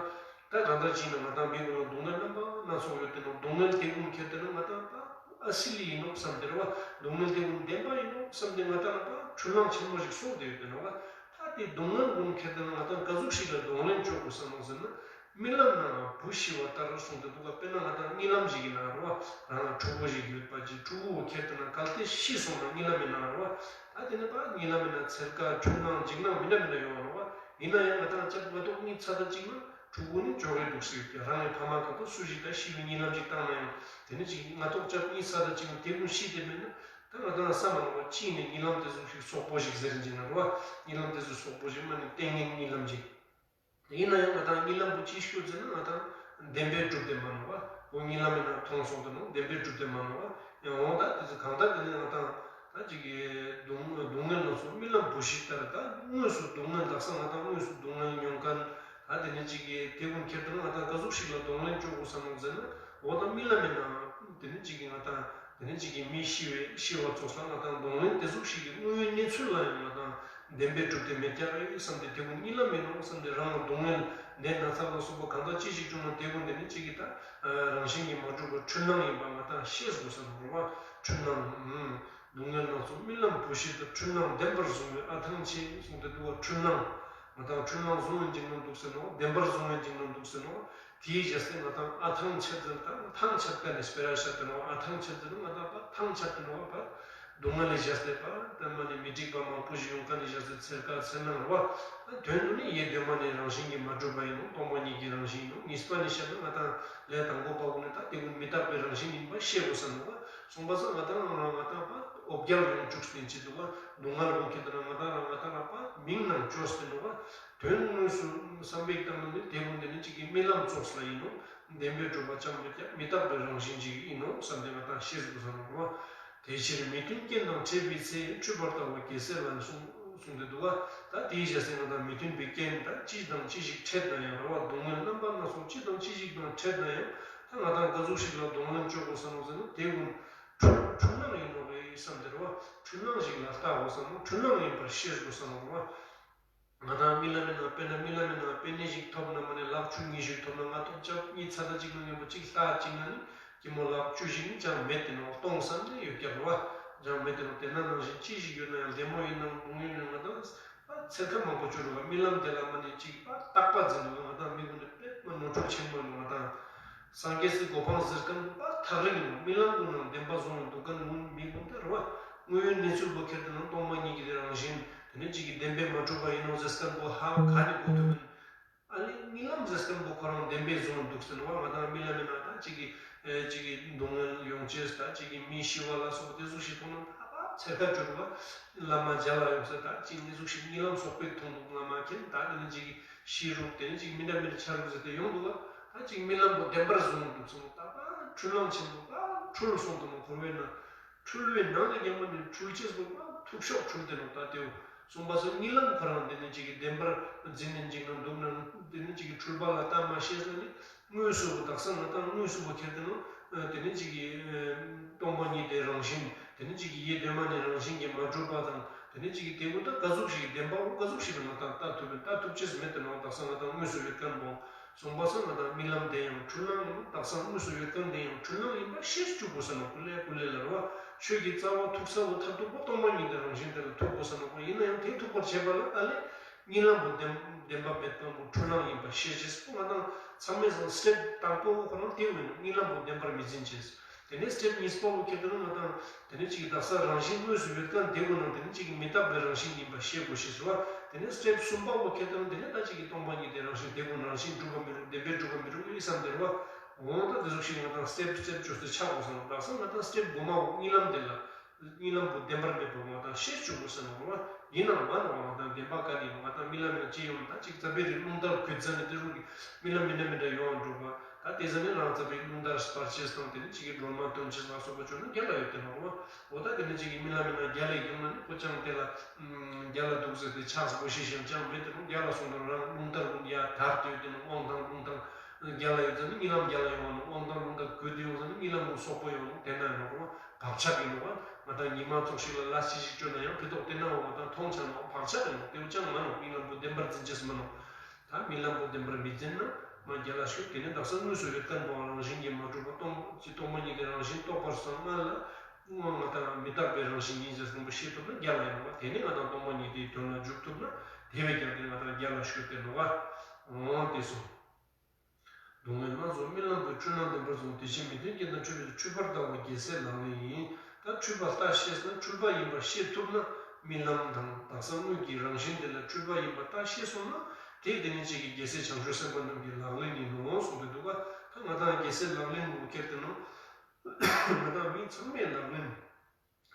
ད་གང་ལྟར་ཅིག་ན་ང་དང་མི་ཀུན་ལ་སྡུག་བསྔལ་རྣམ་པ་སྣ་ཚོགས་ཡོད་དེ་ནོ། སྡུག་བསྔལ་དེ་ཀུན་ཁྱེར་ཏེ་ན་ང་དང་ད་ཨ་སི་ལི་ཡིན་ནོ་བསམ་དེ་རེད་བ། སྡུག་བསྔལ་དེ་ཀུན་བདེན་པ་ཡིན་ནོ་བསམ་དེ་ང་དང་ད་འཁྲུལ་སྣང་ཆེན་མོ་ཞིག་སོང་དེ་ཡོད་དེ་ནོ་བ། ད་དེ་སྡུག་བསྔལ་ཀུན་ཁྱེར་ཏེ་ན་ང་དང་ག་ཟུག་ཞིག་ལ་གདོང་ལེན་བཅོ་དགོས་བསམ་ནོ་ཟེར་ན། རྨི་ལམ་ནང་བུ་ཤི་བ་ལྟར་གསུངས་ཏེ་འདུག་ག་དཔེར་ན་ང་དང་རྨི་ལམ་ཞིག་གི་ནང་རེད་བ། རང་ལ་ཕྲུ་གུ་ཞིག་ཡོད་པ་ཅིག་ཕྲུ་གུ་བོ་ཁྱེར་ཏེ་ན་གལ་ཏེ་ཤི་སོང་ན་རྨི་ལམ་མི་ནང་རེད་བ། ད་དེ་ནི་ཕར་རྨི་ལམ་མི་ནང་འཚེར་ཁ་འཁྲུལ་སྣང་འཇིགས་སྣང་མི་འདྲ་མི་འདྲ་ཡོང་བ་རེད་བ། ཡིན་ན་ཡང་ང་དང་ཅག་མ་གཏོགས་གཉིད་ཚ་ད་ཅིག་ན་ཕྲུ་གུ་ནི་འཇོག་གི་འདུག་ཟེར་ཡོད་ཀྱང་རང་གི་ཕ་མ་ག་ཏོ་སུ་ཞིག་ད་ཤི་བའི་རྨི་ལམ་ཅིག་བཏང་ན་ཡང་དེ་ནི་ཅིག་མ་གཏོགས་ཅག་གཉིད་ཚ་ད་ཅིག་ན་དེ་ཀུན་ཤི་དེ་མེད་ན་ད་ང་དང་ས་མ་ནོར་བ་ཅིག་ནི་རྨི་ལམ་དེ་ཚོ་ཞིག་སོག་པོ་ཞིག་ཟེར་གྱིན་ན་རེད་བ། རྨི་ལམ་དེ་ཚོ་སོག་པོ་ཞིག་མ་ནི་ལྟས་ངན་རྨི་ལམ་ཅིག་ཡིན་ན་ཡང་ང་དང་རྨི་ལམ་པོ་ཅི་ཤོད་ཟེར་ན་ང་དང་བདེན་པའི་གྲུབ་སྟེ་མ་ནོར་བ། འོ་རྨི་ལམ་མི་ནང་མཐོང་སོང་དུ་ནོ་བདེན་པའི་གྲུབ་སྟེ་མ་ནོར་བ། ཡང་འོང་ད་དེ་ཚོ་གང་ལྟར་དེ་ནི་ང་དང་ད་ཅིག་གི་སྡུག་སྡུག་བསྔལ་ལ་སོགས་རྨི་ལམ་བུ་ཤི་ལྟར་ད་དངོས་སུ་སྡུག་བསྔལ་དག་ས་ང་དང་དངོས་སུ་སྡུག་བསྔལ་མྱོང་མཁན་ད་དེ་ནི་ཅིག་གི་དེ་ཀུན་ཁྱེར་ཏེ་ན་ང་དང་ག་ཟུག་ཞིག་ལ་གདོང་ལེན་བཅོ་དགོས་བསམ་ནོ་ཟེར་ན། འོ་ད་རྨི་ལམ་མི་ནང་དེ་ནི་ཅིག་གི་ང་དང་དེ་ནི་གཅིག་གི་མི་ཤི་བའི་ཤི་བ་ཚོ་ས་ང་དང་གདོང་ལེན་དེ་ཟུག་ཞིག་གི་དངོས་ཡོད་གནས་ཚུལ་ལ་ཡང་ང་དང་བདེན་པའི་གྲུབ་སྟེ་མེད་ཀྱག་རེད་བསམ་སྟེ་དེ་ཀུན་རྨི་ལམ་མིན་ནོ་བསམ་སྟེ་རང་ལ་སྡུག་བསྔལ་ནད་ན་ཚ་ལ་སོགས་པ་གང་དག་ཅི་ཞིག་བྱུང་ན་དེ་ཀུན་དེ་ནི་གཅིག་གི་ད་རང་བཞིན་གྱིས་མ་གྲུབ་པར་འཁྲུལ་སྣང་ཡིན་པ་ང་དང་ཤེས་དགོས་བསམ་རོ་བ། འཁྲུལ་སྣང་། སྡུག་བསྔལ་སྣ་ཚོགས་རྨི་ལམ་བུ་ཤི་ལྟར་འཁྲུལ་སྣང་བདེན་པར་བཟུང་བའི་ཨ་ཐང་ཆད་གསུངས་ཏེ་འདུག་བ། འཁྲུལ་སྣང་། ང་དང་འཁྲུལ་སྣང་བཟུང་བའི་འཇིགས་སྣང་འདུག་ཟེར་ནོ། བདེན་པར་བཟུང་བའི་འཇིགས་སྣང་འདུག་ཟེར་ནོ། དེའི་རྒྱལ་སྲས་ང་དང་ཨ་ཐང་ཆད་ཟེར་དང་ཐང་ཆད་ཀ་ནས་སྤེ་ར་ཤ་དེ་ནོ། ཨ་ཐང་ཆད་ཟེར་ན་ང་དང་པ་ཐང་ཆད་དེ་ནོ་པ། སྡུག་བསྔལ་ལས་རྒྱལ་སྲས་པ་དེ་མ་ནི་མི་འགྲིག་པ་མང་པོ་ཞིག་ཡོང་ཀ་ནས་རྒྱལ་སྲས་འཚེར་ཀ་འཚེར་སྣང་རོ། དོན་དུ་ནི་ཡེ་གདོད་མ་ནས་རང་བཞིན་གྱིས་མ་གྲུབ་པ་ཡིན་ནོ། སྟོང་པ་ཉིད་ཀྱི་རང་བཞིན་ཡིན་ནོ། གཉིས་པ་ནས་བཤད་ན་ང་དང་ལས་དང་པོ་པ་ཀུན་ནི་ད་དེ་ཀུན་མི་རྟག་པའི་རང་བཞིན་ཡིན་པ་ཤེས་དགོས་ས་ནོ། གསུངས་པ་སང་ང་དང་རང་ང་དང་པ་འོ་བརྒྱལ་ཡོང་བཅུག་སྟེ་ཅི་འདུག་བ། སྡུག་བསྔལ་ཀུན་ཁྱེར་ཏེ་ན་ང་དང་རང་ང་དང་རང་པ་མིང་ནང་བཅོས་ཏེ་འདུག་བ། དོན་དངོས་སུ་བསམ་པའི་སྟེང་ན་ནི་དེ་ཀུན་དེ་ནི་གཅིག་གི་རྨི་ལམ་ཙོགས་ལ་ཡིན་ནོ། བདེན་པའི་གྲུབ་པ་ཅང་མེད་ཀྱང་མི་རྟག་པའི་རང་བཞིན་ཅིག་ཡིན་ནོ་བསམ་སྟེ་ང་དང་ཤེས་དགོས་ས་ནོ་རོ། དེ་ཕྱིར་མི་མཐུན་རྐྱེན་དང་འཕྲད་པའི་ཚེ། འཁྲུལ་པར་ལྟ་བ་རྒྱལ་སྲས་ལ་གསུངས་གསུངས་ཏེ་འདུག་བ། ད་དེའི་རྒྱལ་སྲས་ང་དང་མི་མཐུན་པའི་རྐྱེན་ད་ཅི་དང་ཅི་ཞིག་འཕྲད་ན་ཡང་རོ་བ། སྡུག་བསྔལ་རྣམ་པ་སྣ་ཚོགས་ཅི་དང་ཅི་ཞིག་དང་འཕྲད་ན་ཡང་ད་ང་དང་ག་ཟུག་ཞིག་ལ་གདོང་ལེན་བཅོ་དགོས་ས་ནོ་ཟེར་ན་དེ་ཀུན་འཁྲུལ་འཁྲུལ་སྣང་ཡིན་ནོ་རེད་བསམ་སྟེ་རོ་བ། འཁྲུལ་སྣང་ཞིག་ལ་ལྟ་དགོས་ས་ནོ། འཁྲུལ་སྣང་ཡིན་པར་ཤེས་དགོས་ས་ནོ་རོ་བ། ང་དང་རྨི་ལམ་མི་ནང་དཔེར་ན་རྨི་ལམ་མི་ནང་པེ་ནེ་ཞིག་ཐོབ་ན་མ་ནས་ལག་ཆུ་གཉིས་ཤིག་ཐོབ་ན་ང་ཐོབ་ཅག་གཉིད་ཚ་ད་ཅིག་ན་ངན་པོ་གཅིག་ལྷག་ཅིག་ན་ནི་སྐྱིད་མོ་ལག་བཅུ་ཞིག་ནི་ཅང་མེད་དེ་ནོ། སྟོང་བསམ་ནི་ཡོད་ཀྱག་རོ་བ། ཅང་མེད་དེ་ནོ། དེ་ན་ནང་བཞིན་ཅི་ཞིག་ཡོད་ན་ཡང་བདེ་མོ་ཡིན་ནམ་སྡུག་ཡིན་ནམ་ང་དང་ཚེར་ཁ་མང་པོ་བཅོ་རུ་བ། རྨི་ལམ་དེ་ལ་མ་ནས་ཅིག་པ་རྟག་པ་འཛིན་རུ་བ། ང་དང་མི་ཀུན་ནི་དཔེ་མ་ནོར་འཁྲུལ་ཆེན་མོ་ཡིན་ནོ། ང་དང་སངས་རྒྱས་སི་གོ་འཕང་ཟེར་མཁན་པོ་པ་ཐག་རིང་ཡིན་ནོ། རྨི་ལམ་ཀུན་ནང་བདེན་པ་བཟུང་ནས་འདུག་མཁན་ཀུན་མི་ཀུན་ད་རོ་བ། དངོས་ཡོད་གནས་ཚུལ་པོ་ཁྱེར་ཏེ་ན་སྟོང་པ་ཉིད་ཀྱི་རང་བཞིན་དེ་ནི་གཅིག་གི་བདེན་པས་མ་གྲུབ་པ་ཡིན་ནོ་ཟེར་མཁན་པོ་ཧ་ག་ནས་གོ་ཐུབ་མིན། ཨ་ལས་རྨི་ལམ་ཟེར་མཁན་པོ་ཁོ་རང་བདེན་པས་བཟུང་འདུག་ཟེར་ནོ་བ། ང་དང་རྨི་ལམ་མི་ནང་ད་གཅིག་གི་ཨེ་གཅིག་གི་སྡུག་བསྔལ་ཡོང་ཅེས་ད་གཅིག་གི་མི་ཤི་བ་ལ་སོགས་དེ་ཟུག་ཞིག་མཐོང་ན་ད་པ་ཚེར་ཁ་བཅུག་བ། བླ་མ་མཇལ་ལ་ཡོང་ཟེར་ད་གཅིག་དེ་ཟུག་ཞིག་རྨི་ལམ་སོག་པོས་མཐོང་འདུག་ང་མ་མཁྱེན། ད་དེ་ནི་གཅིག་གི་ཤི་རུག་དེ་ནི་གཅིག་མི་འདྲ་མི་འདྲ་ཆ་རུག་ཟེར་ཏེ་ཡོང་འདུག་བ། ད་གཅིག་རྨི་ལམ་པོ་བདེན་པར་བཟུང་འདུག་ཟེར་ནོ། ད་པ་འཁྲུལ་སྣང་ཆེན་པོ་པ་འཁྲུལ་སོང་འདུག་ནོ། འཁོར་བའི་ནང་འཁྲུལ་བའི་ནང་ནས་ཀྱང་མ་ནི་འཁྲུལ་ཅེས་པོ་པ་ཐུག་ཤོག་འཁྲུལ་དེ་ནོ། ད་དེའོ་གསུངས་པ་སོགས་རྨི་ལམ་ཁོ་རང་དེ་ནི་གཅིག་གི་བདེན་པར་འཛིན་ནས་འཇིག་ན་འདུག་ན་དེ་ནི་གཅིག་གི་འཁྲུལ་པ་ལ་ལྟ་མ་ཤེས་ན་ནི་དངོས་སུ་བོ་དག་ས་ང་དང་དངོས་སུ་བོ་ཁྱེར་དེ་ནོ། དེ་ནི་གཅིག་གི་སྟོང་པ་ཉིད་དེ་རང་བཞིན་དེ་ནི་གཅིག་གི་ཡེ་གདོད་མ་ནས་རང་བཞིན་གྱིས་མ་གྲུབ་པ་དང་དེ་ནི་གཅིག་གི་དེ་བོ་ད་ག་ཟུག་ཞིག་གི་བདེན་པ་བོ་ག་ཟུག་ཞིག་ལ་ང་དང་ལྟ་ཐུབ་པས་ལྟ་ཐུབ་ཅེས་མེད་དེ་ནོ། དག་ས་ང་དང་དངོས་སུ་ཡོད་མཁན་བོ། གསུངས་པ་སོགས་ང་དང་རྨི་ལམ་དེ་ཡང་འཁྲུལ་སྣང་ཡིན། དག་ས་དངོས་སུ་ཡོད་མཁན་དེ་ཡང་འཁྲུལ་སྣང་ཡིན་པ་ཤེས་བཅུག་དགོས་ས་ནོ། ཀུ་ལེ་ཀུ་ལེ་ལ་རོ་བ། ཆོས་ཀྱི་རྩ་བ་ཐུག་ས་བོ་མཐར་ཐུག་པོ་སྟོང་པ་ཉིད་དེ་རང་བཞིན་དེ་ལ་ཐུག་དགོས་ས་ནོ། ཡིན་ན་ཡང་དེ་ཐུག་པར་བྱེད་པ་ལ་ཨ་ལས་རྨི་ལམ་བོ་བདེན་བདེན་པ་མེད་པ་བོ་འཁྲུལ་སྣང་ཡིན་པ་ཤེས་ཅེས་པོ་ང་དང་ཚང་མས་སང་སི་ཊེབ་དང་པོ་བོ་ཁོ་རང་དེ་བས་ན་རྨི་ལམ་བོ་བདེན་པར་མི་འཛིན་ཅེས། དེ་ནས་སི་ཊེབ་གཉིས་པ་བོ་ཁྱེར་ཏེ་ན་ང་དང་དེ་ནས་ཅིག་དག་ས་རང་བཞིན་དངོས་སུ་ཡོད་མཁན་དེ་བོ་ནང་དེ་ནས་ཅིག་མི་རྟག་པའི་རང་བཞིན་ཡིན་པ་ཤེས་དགོས་ཤེས་སོ། དེ་ནས་སི་ཊེབ་གསུམ་པ་བོ་ཁྱེར་ཏེ་ན་དེ་ནས་ད་ཅིག་གི་སྟོང་པ་ཉིད་དེ་རང་བཞིན་དེ་བོ་ནང་བཞིན་གྲུབ་པ་མི་རུང་བདེན་པས་གྲུབ་པ་མི་རུང་ཡོད་བསམ་དེ་རེད་བ། འོ་ད་དེ་ཟུག་ཤིག་ང་དང་སི་ཊེབ་སི་ཊེབ་བཅོས་ཏེ་ཆགས་དགོས་སོང་། དག་ས་ང་དང་སི་ཊེབ་དགུ་མ་བོ་གཉིད་ལམ་དེ་ལ། གཉིད་ལམ་བོ་བདེན་པར་མེད་པ་ང་དང་ཤེས་བཅུག་དགོས་ས་ནོ་རེད་བ། ཡིན་ནའང་མ་ནོ་ང་དང་བདེན་པ་ག་ནས་ཡོང་ང་དང་རྨི་ལམ་ཡང་ཅི་ཡོང་ད་ཅིག་རྩ་བའི་རིགས་རླུང་རྟ་རྒུད་ཙ་ནས་དེ་རུ་གི་རྨི་ལམ་མི་འདྲ་མི་འདྲ་ཡོང་འགྲོ་བ། ད་དེ་ཙ་ནས་རང་རྩ་བའི་རླུང་རྟ་སྤར་ཆས་དང་དེ་ནས་ཅིག་གི་སྒྲོལ་མ་འདོན་ཆས་ལ་སོགས་པ་བཅོས་ན་རྒྱལ་ལ་ཡོད་དེ་ནོ་རེད་བ། འོ་ད་དེ་ནས་ཅིག་གི་རྨི་ལམ་མི་ན་རྒྱལ་ལ་ཡོང་ན་ནི་ཁོ་ཅང་དེ་ལ་རྒྱལ་ལ་འདུག་ཟེར་ཏེ་ཆགས་སོ་ཤེས་ཤིང་ཅང་མེད་དེ་ནོ་རྒྱལ་ལ་སོང་དང་རང་རླུང་རྟ་རླུང་ཡ་དར་དེ་ཡོད་དེ་ནོ་དབང་དང་རླུང་དང་། རྒྱལ་ལ་ཡོད་ཙང་ནི་རྨི་ལམ་རྒྱལ་ལ་ཡོང་བ་ནོ། དབང་དང་རླུང་དང་རྒུད་དེ་ཡོང་ཙང་ནི་རྨི་ལམ་ནོ་སོག་པོ་ཡོང་ནོ་དེ་ན་ཡོང་ནོ་བག་ཆགས་ཡིན་ནོ་བ། ང་དང་ཉི་མ་ཙོགས་ཤིག་ལ་ལ་ཅི་ཞིག་བཅོས་ན་ཡང་ཕི་ཏོག་དེ་ན་འོ་ང་དང་མཐོང་ཆ་ནོ་བག་ཆགས་ཡིན་ནོ་དེ་བོ་ཅང་མ་ནོ། རྨི་ལམ་པོ་བདེན་པར་འཛིན་ཅེས་མ་ནོ། ད་རྨི་ལམ་པོ་བདེན་པར་མི་འཛིན་ན་མ་རྒྱལ་ལ་ཤོད་དེ་ནི་དག་ས་དངོས་སུ་ཡོད་མཁན་པོའང་རང་བཞིན་གྱིས་མ་གྲུབ་པ་སྟོང་ཅི་སྟོང་པ་ཉིད་དེ་རང་བཞིན་རྟོགས་པར་སོང་ང་ལ་ང་དང་མི་རྟག་པའི་རང་བཞིན་ཡིན་ཟེར་སོང་པོ་ཤེས་ཐུབ་ན་རྒྱལ་ལ་ཡོང་བ་དེ་ནི་ང་དང་སྟོང་པ་ཉིད་དེའི་དོན་ལ་འཇུག་ཐུབ་ན་དེ་བས་ཀྱང་དེ་ང་དང་རྒྱལ་ལ་ཤོད་དེ་ནོ་བ། འོང་དེ་སོང་། སྡུག་བསྔལ་སྣ་ཚོགས་རྨི་ལམ་དུ་འཁྲུལ་སྣང་བདེན་པར་བཟུང་། དེ་ཕྱིར་མི་མཐུན་རྐྱེན་དང་འཁྲུལ་པའི་འཁྲུལ་པར་ལྟ་བ་རྒྱལ་སྲས་ལག་ལེན་ཡིན། ད་འཁྲུལ་པ་ལྟ་ཤེས་ན་འཁྲུལ་པ་ཡིན་པ་ཤེས་ཐུབ་ན་རྨི་ལམ་དང་དག་ས་དངོས་ཀྱི་རང་བཞིན་དེ་ལ་འཁྲུལ་པ་ཡིན་པ་ལྟ་ཤེས་སོང་ན་དེ་དེ་ནི་གཅིག་གི་རྒྱལ་སྲས་བྱང་ཆུབ་སེམས་དཔའ་རྣམས་ཀྱི་ལག་ལེན་ཡིན་ནོ་གསུངས་ཏེ་འདུག་ག་ད་ང་དང་རྒྱལ་སྲས་ལག་ལེན་དུ་ཁྱེར་ཏེ་ན་ང་དང་མི་ཚང་མས་ལག་ལེན།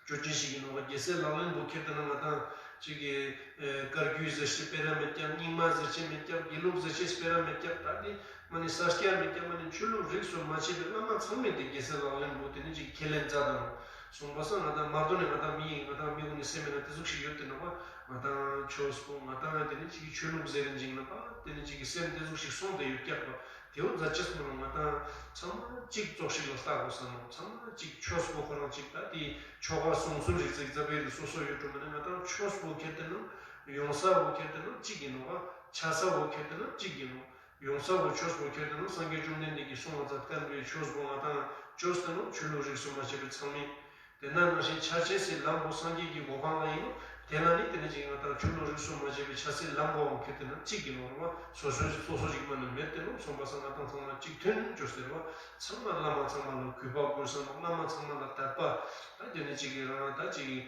ཆོས་ཅན་ཞིག་གི་ནང་ལ་རྒྱལ་སྲས་ལག་ལེན་པོ་ཁྱེར་ཏེ་ན་ང་དང་ཅིག་གི་བཀའ་བརྒྱུད་ཟེར་ཅེས་སྤེ་ར་མེད་ཀྱང་རྙིང་མ་ཟེར་ཅེས་མེད་ཀྱང་དགེ་ལུགས་ཟེར་ཅེས་སྤེ་ར་མེད་ཀྱང་ད་དེ་མ་ནི་ས་སྐྱ་མེད་ཀྱང་མ་ནི་ཆོས་ལུགས་རིས་སུ་མ་ཆད་པའི་བླ་མ་ཚང་མས་དེ་རྒྱལ་སྲས་ལག་ལེན་པོ་དེ་ནི་ཅིག་ཁས་ལེན་མཛད་དང་གསུངས་པ་སང་ང་དང་མ་གཏོགས་ནས་ང་དང་མི་ཡིན་ང་དང་མི་གུན་ནི་སེམས་མེད་ན་དེ་ཟུག་ཞིག་ཡོད་དེ་ནོ་བ། ང་དང་ཆོས་པོ་ང་དང་དེ་ནི་ཅིག་ཆོས་ལུགས་ཟེར་རིན་ཅིག་ན་པ་དེ་ནི་ཅིག་སེམས་དེ་ཟུག་ཞིག་སོང་དེ་ཡོད་ཀྱག་པ། དེའུ་མཛའ་ཆེས་མོ་ང་དང་ཚང་མ་གཅིག་ཙོགས་ཤིག་ལ་ལྟ་དགོས་ས་མོ། ཚང་མ་གཅིག་ཆོས་པོ་ཁོ་རང་གཅིག་ད་དེ་ཆོ་ག་གསུང་ཚུལ་རིག་རྩལ་རྩ་བའི་རིགས་སོ་སོ་ཡོད་འགྲོ་མ་ནི་ང་དང་ཆོས་པོ་ཁྱེར་ཏེ་ན་ཡོང་ས་བོ་ཁྱེར་ཏེ་ན་གཅིག་ཡིན་ནོ། ཆ་ས་བོ་ཁྱེར་ཏེ་ན་གཅིག་ཡིན་ནོ། ཡོང་ས་བོ་ཆོས་པོ་ཁྱེར་ཏེ་ན་སངས་རྒྱས་བཅོམ་ལྡན་འདས་ཀྱིས་གསུང་བ་མཛད་མཁན་པའི་ཆོས་པོ་ང་དང་ཆོས་ཏེ་ན་ཆོས་ལུགས་རིགས་སུ་མ་ཆད་པའི་ཚང་མས། དེ་ན་ནང་བཞིན་ཆ་ཤས་སི་ལམ་བོ་སངས་རྒྱས་ཀྱི་གོ་འཕང་ལ་ཡིན་ནོ། དེ་ལ་ནི་དེ་ནི་ཅིག་ང་དང་ཆོས་ལུགས་རིས་སུ་མ་ཆད་པའི་ཆ་སི་ལམ་བོའང་ཁྱེར་ཏེ་ན་གཅིག་ཡིན་ནོ་རེད་བ། སོ་སོའི་སོ་སོ་ཞིག་མ་ནི་མེད་དེ་ནོ་གསུངས་པ་སང་ང་དང་ཚང་མ་གཅིག་མཐུན་བཅོས་ཟེར་བ། ཚང་མ་བླ་མ་ཚང་མ་ལ་གུས་པ་དགོས་ས་ནོ། བླ་མ་ཚང་མ་ལ་དད་པ། ད་དེ་ནི་ཅིག་གི་རང་ད་ཅིག་གི་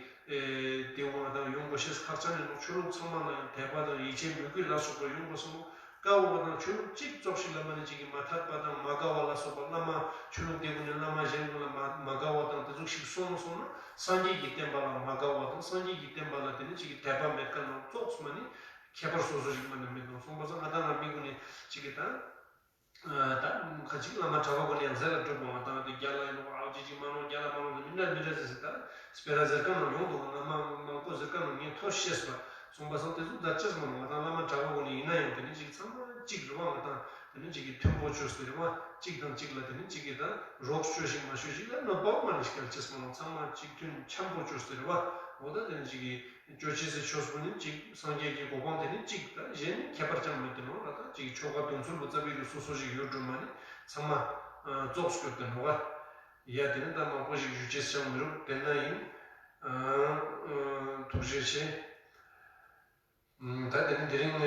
དེ་བོ་ང་དང་ཡོང་དགོས་ཤེས་ཁག་ཅན་ཡིན་ནོ། ཆོས་ལུགས་ཚང་མ་ལ་ཡང་དད་པ་དང་ཡིད་ཆེས་མོས་གུས་ལ་སོགས་པ་ཡོང་དགོས་ས་ནོ། དཀའ་བོ་དང་ཆོས་ལུགས་གཅིག་ཙོགས་ཤིག་ལ་མ་ནི་གཅིག་གིས་མ་ཐར་པ་དང་མ་དགའ་བ་ལ་སོགས་པ་བླ་མ་ཆོས་ལུགས་དེ་ཀུན་ནས་བླ་མ་གཞན་ཀུན་ལ་མ་མ་དགའ་བ་དང་དེ་ཚོ་ཞིག་སོང་སོང་ན་སངས་རྒྱས་ཀྱི་བསྟན་པ་ལ་མ་དགའ་བ་དང་སངས་རྒྱས་ཀྱི་བསྟན་པ་ལ་དེ་ནི་གཅིག་གིས་དད་པ་མེད་མཁན་ནང་ཙོགས་སུ་མ་ནི་ཁྱད་པར་སོ་སོ་ཞིག་མ་ནི་མེད་དང་སོང་པ་སང་ང་དང་ང་མི་ཀུན་ནས་གཅིག་གིས་ད། ད་ཁ་ཅིག་བླ་མ་གྲྭ་པ་ཀུན་ནས་ཡང་ཟེར་ལ་སྤྲོད་པ་ང་དང་དེ་རྒྱ་ལ་ཡིན་ནོ་ཨའོ་ཅི་ཅིག་མ་ནོ་རྒྱ་ལ་མ་ནོ་མི་འདྲ་མི་འདྲ་ཟེར་ཟེར་ད་སྤེ་ར་ཟེར་མཁན་ནང་ཡོང་འདུག་ང་མ་མང་པོ་ཟེར་མཁན་ནང་ངས་ཐོས་ཤེས་པ། སོང་པ་སང་དེ་ཚོ་ད་ཅེས་མ་ནོ་ང་དང་བླ་མ་གྲྭ་པ་ཀུན་ནས་ཡིན་ན་ཡང་དེ་ནི་ཅིག་ཚང་མ་གཅིག་རེད་བ། ང་དང་དེ་ནི་གཅིག་གིས་མཐུན་པོ་བཅོས་ཟེར་རེད་བ། གཅིག་དང་གཅིག་ལ་དེ་ནི་གཅིག་གིས་ད་རོགས་བཅོས་ཤིག་མ་བཅོས་ཤིག་ལ་གནོད་པ་མ་ནི་ཞིག་གལ་ཅེས་མ་ནོ་ཚང་མ་གཅིག་མཐུན་འཆམ་པོ་བཅོས་ཟེར་རེད་བ། འོ་ད་དེ་ནི་གཅིག་གིས་བཅོས་ཅེས་སི་ཆོས་པོ་ནི་གཅིག་སངས་རྒྱས་ཀྱི་གོ་འཕང་དེ་ནི་གཅིག་ད་གཞན་ནི་ཁྱད་པར་ཅང་མེད་དེ་ནོ་ལ་ད་གཅིག་ཆོ་ག་འདོན་ཚུལ་པོ་རྩ་བའི་རིགས་སོ་སོ་ཞིག་ཡོད་འགྲོ་མ་ནི་ཚང་མ་ཙོགས་སྐྱོར་དེ་ནོ་བ། ཡ་དེ་ནི་ད་མང་པོ་ཞིག་ཞུ་ཅེས་ཅང་མི་རུག་དེ་ན་ཡིན། ཐུགས་རྗེ་ཆེ། ད་དེ་ནི་དེ་རིང་ནས་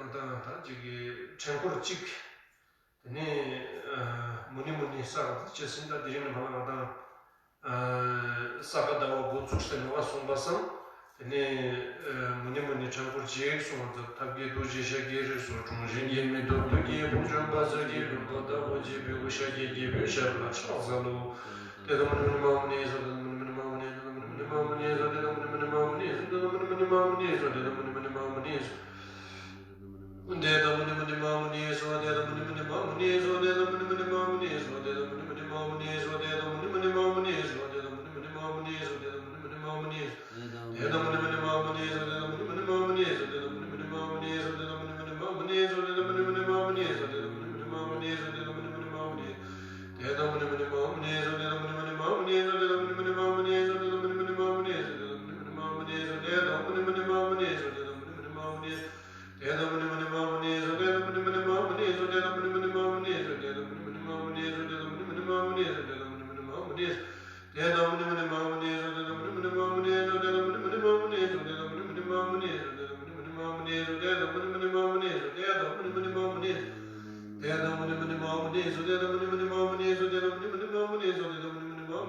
ད་ད་ཅིག་གི་ཕྲེང་སྐོར་གཅིག་དེ་ནས་མུ་ནི་མུ་ནི་ས་ག་ཅེས་ཟིན་ད་དེ་རིང་ནས་བ་ལ་ང་དང་ས་ག་ཟླ་བ་འགོ་ཚུགས་ཟེར་ནོ་བ་གསུངས་པ་སང་། དེ་ནས་མུ་ནི་མུ་ནི་ཕྲེང་སྐོར་གཅིག་གསུངས་པ་ད་ཐབས་མཁས་རྡོ་རྗེ་ཤཱཀྱའི་རིགས་སུ་འཁྲུངས། གཞན་གྱིས་མི་ཐུབ་ཐུགས་ཀྱི་དཔུང་འཇོམས་པ་ཟེར་གྱི་ལུང་པ་ལྟ་བུ་བྱས་པའི་སྐུ་ཤཱཀྱའི་རྒྱལ་པོའི་ཞབས་ལ་ཕྱག་འཚལ་ལོ། དེ་དང་མུ་ནི་མུ་ནི་མ་མུ་ནི་ཡེ་སོ། དེ་དང་མུ་ནི་མུ་ནི་མ་མུ་ནི་ཡེ་སོ། དེ་དང་མུ་ནི་མུ་ནི་མ་མུ་ནི་ཡེ་སོ། དེ་དང་མུ་ནི་མུ་ནི་མ་མུ་ནི་ཡེ་སོ། དེ་དང་མུ་ནི་མུ་ནི་མ་མུ་ནི་ཡེ་སོ།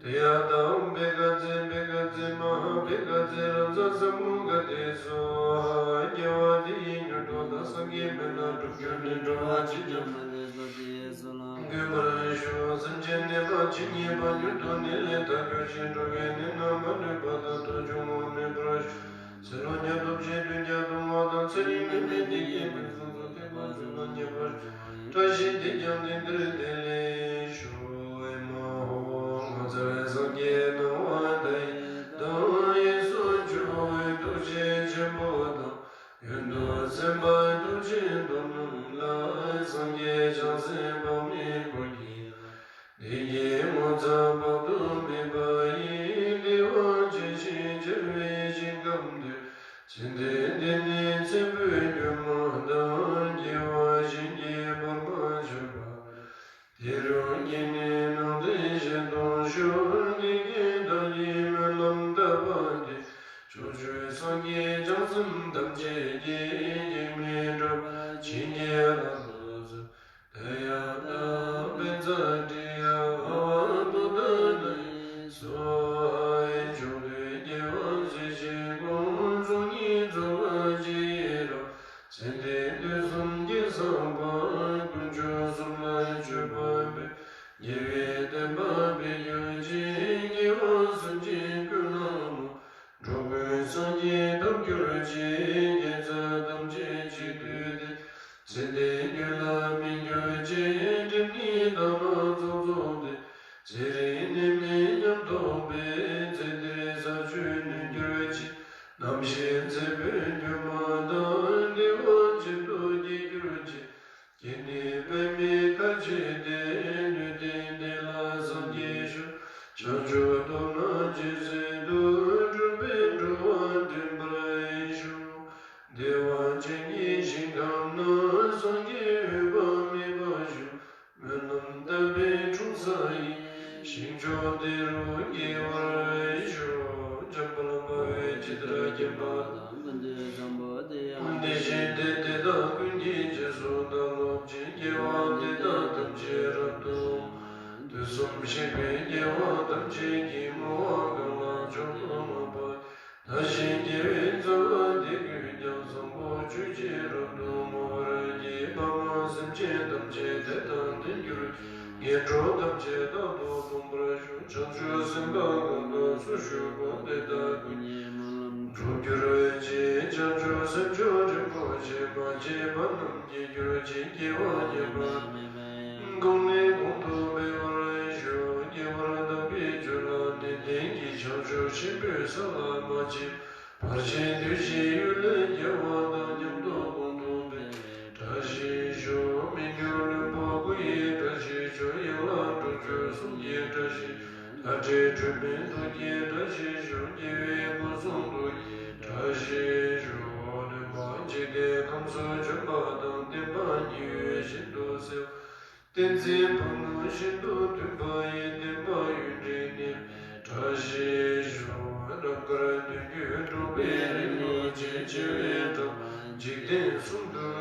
དེ་ཡང་དང་པོའི་བཀའ་སྩལ་པའི་བཀའ་སྩལ་མ་འཕགས་པའི་བཀའ་སྩལ་རབ་མཛད་ཟབ་མོ་བཀའ་སྡེ་སོགས། དགེ་བ་འདི་ཡིས་མྱུར་དུ་བདག་སངས་རྒྱས་མི་ལ་སྒྲུབ་གྱུར་ནས། འགྲོ་བ་གཅིག་ཀྱང་མ་ལུས་པ་དེ་ཡི་ས་ལ་འགོད་པར་ཤོག་སེམས་ཅན་ནད་པ་ཇི་སྙེད་པ་མྱུར་དུ་ནད་ལས་ཐར་གྱུར་ཅིང་། འགྲོ་བའི་ནད་རྣམས་མ་ལུས་པ་དང་དུ་འབྱུང་བ་ནུས་པར་ཤོག །ཚེ་ལོ་ཉག་སྟོབས་ཆེ་དུས་བརྒྱ་སྟོང་བ་དང་། ཚེ་རིང་ནད་མེད་བདེ་སྐྱིད་ཕུན་སུམ་ཚོགས། ཐེག་པ་ཆོས་ལ་ངེས་པར་བཀྲ་ཤིས་དེས་ཀྱང་ལྡན་འདིར་བདེ་ལེགས་ཤོག་ཨེ་མ་ཧོ། ངོ་མཚར་སངས་རྒྱས་སྣང་བ་མཐའ་ཡས་དང་། གཡས་སུ་འཇུག་པའི་ཐུགས་རྗེ་ཆེན་པོ་དང་། གཡོན་དུ་སེམས་དཔའ་ཐུགས་རྗེ་སྟོབས་རྣམས་ལ། སངས་རྒྱས་བྱང་སེམས་དཔག་མེད་འཁོར་གྱིས། བདེ་སྐྱིད་ངོ་མཚར་དཔག་ཏུ་མེད་པ་ཡི། བདེ་བ་ཅན་ཞེས་བྱ་བའི་ཞིང་ཁམས་འདིར། ཚེ་འདི་འདི་ནི་ཚེ་འཕོས་གྱུར་མ་དང་། སྐྱེ་བ་གཞན་གྱིས་བར་མ་ཆོད་པ། དེ་རུ་སྐྱེས་ནས་སྣང་མཐའི་ཞལ་མཐོང་ཤོག །འདི་སྐད་བདག་གིས་སྨོན་ལམ་བཏབ་པ་འདི། ཕྱོགས་བཅུའི་སངས་རྒྱས་བྱང་སེམས་ཐམས་ཅད་ཀྱིས། གེགས་མེད་འགྲུབ་པར་བྱིན་གྱིས་བརླབ་ཏུ་གསོལ། ཏདྱ་ཐཱ། པཉྩ་དྲི་ཡ་ཨ་ཝ་བོ་དྷ་ནཱ་ཡེ་སྭཱ་ཧཱ། ཕྱོགས་དུས་རྒྱལ་བ་སྲས་བཅས་དགོངས་རྫོགས་གཉིས་རྫོགས་པ་ཇི་ཡི་རང་། ཚེ་འདི་དུས་གསུམ་གྱི་བསམ་པ་ཀུན་སྤྱོད་གསུམ་ལ་མཆོད་པ་འབུལ། རྒྱལ་བའི་བསྟན་པ་འཕེལ་གྱུར་ཅིག །དགེ་བ་སེམས་ཅན་ཀུན་ལ་བསྔོ། འགྲོ་ཀུན་སངས་རྒྱས་ཐོབ་གྱུར་ཅིག །དགེ་རྩ་ཐམས་ཅད་གཅིག་བསྡུས་ཏེ། ཚེ་འདིའི་རྒྱུད་ལ་སྨིན་གྱུར་ཅིག །སྒྲིབ་གཉིས་དག་ལ་རྫོགས་རྫོགས་ཏེ། ཚེ་རིང་ནད་མེད་ཉམས་རྟོགས་པའི། ཚེ་འདིར་ས་བཅུད་ནུས་གྱུར་ཅིག །རྣམ་ཤེས་ཚེ་འཕོས་གྱུར་མ་དང་། བདེ་བ་ཆེན་པོ་སྐྱེ་གྱུར་ཅིག །སྐྱེ་གནས་པདྨའི་མཐར་ཕྱིན་ཏེ། ལུས་རྟེན་དེ་ལ་སངས་རྒྱས་ཤོག །བྱང་ཆུབ་ཐོབ་ན་ཇི་སྲིད་དུ། འགྲུབ་པའི་འགྲོ་བ་འདྲེན་པར་ཤོག །བདེ་བ་ཅན་གྱི་ཞིང་ཁམས་ན། སངས་རྒྱས་འོད་དཔག་མེད་པ་ དེར་མཁྱེན་པ་དང་། ཀུན་ཏུ་བཟང་པོ་དེ་ཡང་། དེ་བཞིན་ཏེ། དེ་དག་ཀུན་གྱི་རྗེས་སུ་བདག་སློབ་ཅིང་། དགེ་བ་འདི་དག་ཐམས་ཅད་རབ་ཏུ། དུས་གསུམ་གཤེགས་པའི་རྒྱལ་བ་ཐམས་ཅད་ཀྱིས། བསྔོ་བ་གང་ལ་མཆོག་ཏུ་བསྔགས་པ། དེ་བཞིན་དགེ་བའི་རྩ་བ་འདི་ཀུན་ཀྱང་། བཟང་པོ་སྤྱོད་ཕྱིར་རབ་ཏུ་བསྔོ་བར་བགྱི། ཕ་མ་སེམས་ཅན་ཐམས་ཅད་དེ་དང་ལྡན་གྱུར་ཅིག་ངན་འགྲོ་ཐམས་ཅད་རྟག་ཏུ་སྟོངས་པར་ཤོག་བྱང་ཆུབ་སེམས་དཔའ་གང་དག་སུ་བཞུགས་པ། དེ་དག་ཀུན་གྱི་སྨོན་ལམ་འགྲུབ་གྱུར་ཅིག་བྱང་ཆུབ་སེམས་མཆོག་རིན་པོ་ཆེ། མ་སྐྱེས་པ་རྣམས་སྐྱེ་གྱུར་ཅིག་སྐྱེ་བ་ཉེས་པ་གོང་ནས་གོང་དུ་འཕེལ་བར་ཤོག་སྐྱེ་བར་དམ་པའི་ཆོས་ལ་ནན་ཏན་གྱིས། བྱང་ཆུབ་ཆེན་པོའི་ས་ལ་མ་ཆེན་བར་ཆད་དུས་ཀྱི་ཡུལ་ལས་རྒྱལ་བ་དང་མཉམ་དུ་གོང་དུ་འཕེལ་བའི་བཀྲ་ཤིས་ཤོག་སྨན་གྱི་བློན་པོ་སྐུ་ཡི་བཀྲ་ཤིས་ཤོག་ཡན་ལག་དྲུག་ཅུ་གསུམ་གྱི་བཀྲ་ཤིས། མཐའ་བྲལ་འཁྲུལ་མེད་ཐུགས་ཀྱི་བཀྲ་ཤིས་ཤོག་སྐྱེ་བའི་སྒོ་གསུམ་དུ་བཀྲ་ཤིས་ཤོག་སྟོན་པ་འཇིག་རྟེན་ཁམས་སུ་བྱོན་པ་དང་། བསྟན་པ་ཉི་འོད་བཞིན་དུ་གསལ་བ། བསྟན་འཛིན་ཕག་མོ་བཞིན་དུ་མཐུན་པ་ཡི། བསྟན་པ་ཡུན་རིང་གནས་པའི་བཀྲ་ཤིས་ཤོག་རབ་དཀར་དོན་བརྒྱུད་འབྲུག་པའི་རིང་ལུགས་ཅན། བྱེ་བའི་ཐབས་འཇིག་རྟེན་གསུམ་དུ་